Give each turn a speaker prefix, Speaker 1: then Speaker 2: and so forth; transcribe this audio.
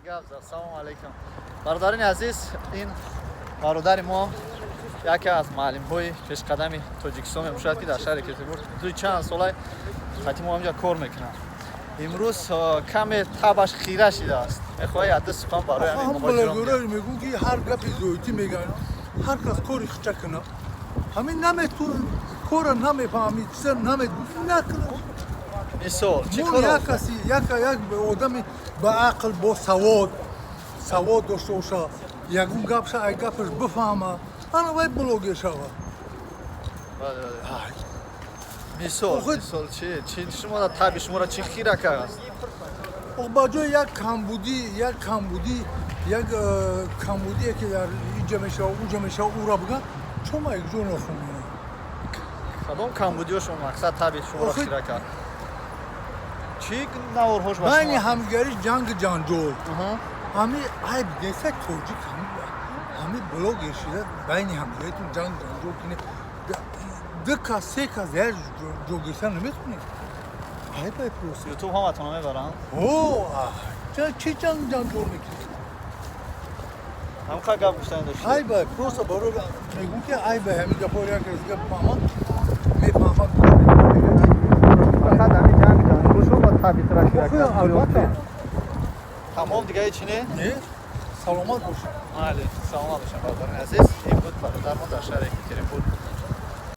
Speaker 1: Гап зад. Салому алайкум, бародарини азиз. Ин бародари мо яке аз муаллимҳои пешқадами Тоҷикистон мебошад, ки дар шаҳри Екатеринбург тӯли чанд сола хати мо ҳамҷа кор мекунад. Имрӯз каме табаш хира шидааст, мехоҳад як-ду сухан барои ҳамин муҳоҷирон бигӯяд.
Speaker 2: Блогерор мегӯм, ки ҳар гапи зоитӣ мегӯянд, ҳар кас кори хича кунад. Ҳамин наметун, кора намефаҳми, чиза наметун, накунад.
Speaker 1: Мисол, чӣ
Speaker 2: мо
Speaker 1: кор?
Speaker 2: Як каси, як одами ба ақл, бо савод, савод дошта боша, ягон гапша, ай гапаш бифаҳма, ана вай блогер шава.
Speaker 1: Бале. Мисол, мисол, чӣ шумо таби шуморо чӣ хира кард?
Speaker 2: Ба ҷои як камбудӣ, як камбудие, ки дар иҷа мешава, уҷа мешава, ура биган, чома якҷо нохонем?
Speaker 1: Кадом камбудиҳо шумо, мақсад, таби шуморо хира кард? Чӣ наворҳош ба
Speaker 2: Байни
Speaker 1: шумо?
Speaker 2: ҳамдигариш ҷанги ҷанҷол. Ҳами айб неста, тоҷик ҳами блогер шида, байни ҳамдигаритон ҷанг ҷанҷол кине. Ду кас, се кас як ҷо гирифта наметонед. Айб, ай просто.
Speaker 1: Ютуб ҳаматонро мебаранд.
Speaker 2: О, чӣ ҷанг ҷанҷол мекунед?
Speaker 1: Ҳамқа гап гуфтани доштед?
Speaker 2: Айб, ай просто, барои мегӯм, ки айб ҳамин гапҳоро як кас дига бифаҳмад, мефаҳмад.
Speaker 1: Фақат ҳамин ҷанг ҷанҷолшо ба таби тура хира
Speaker 2: Охи,
Speaker 1: кард?
Speaker 2: Албатта.
Speaker 1: Тамом, дигаи чӣ не?
Speaker 2: Не, саломат бошед.
Speaker 1: Майли, саломат бошем, бародарони азиз. Ин буд бародар мо дар шаҳри Екатеринбург.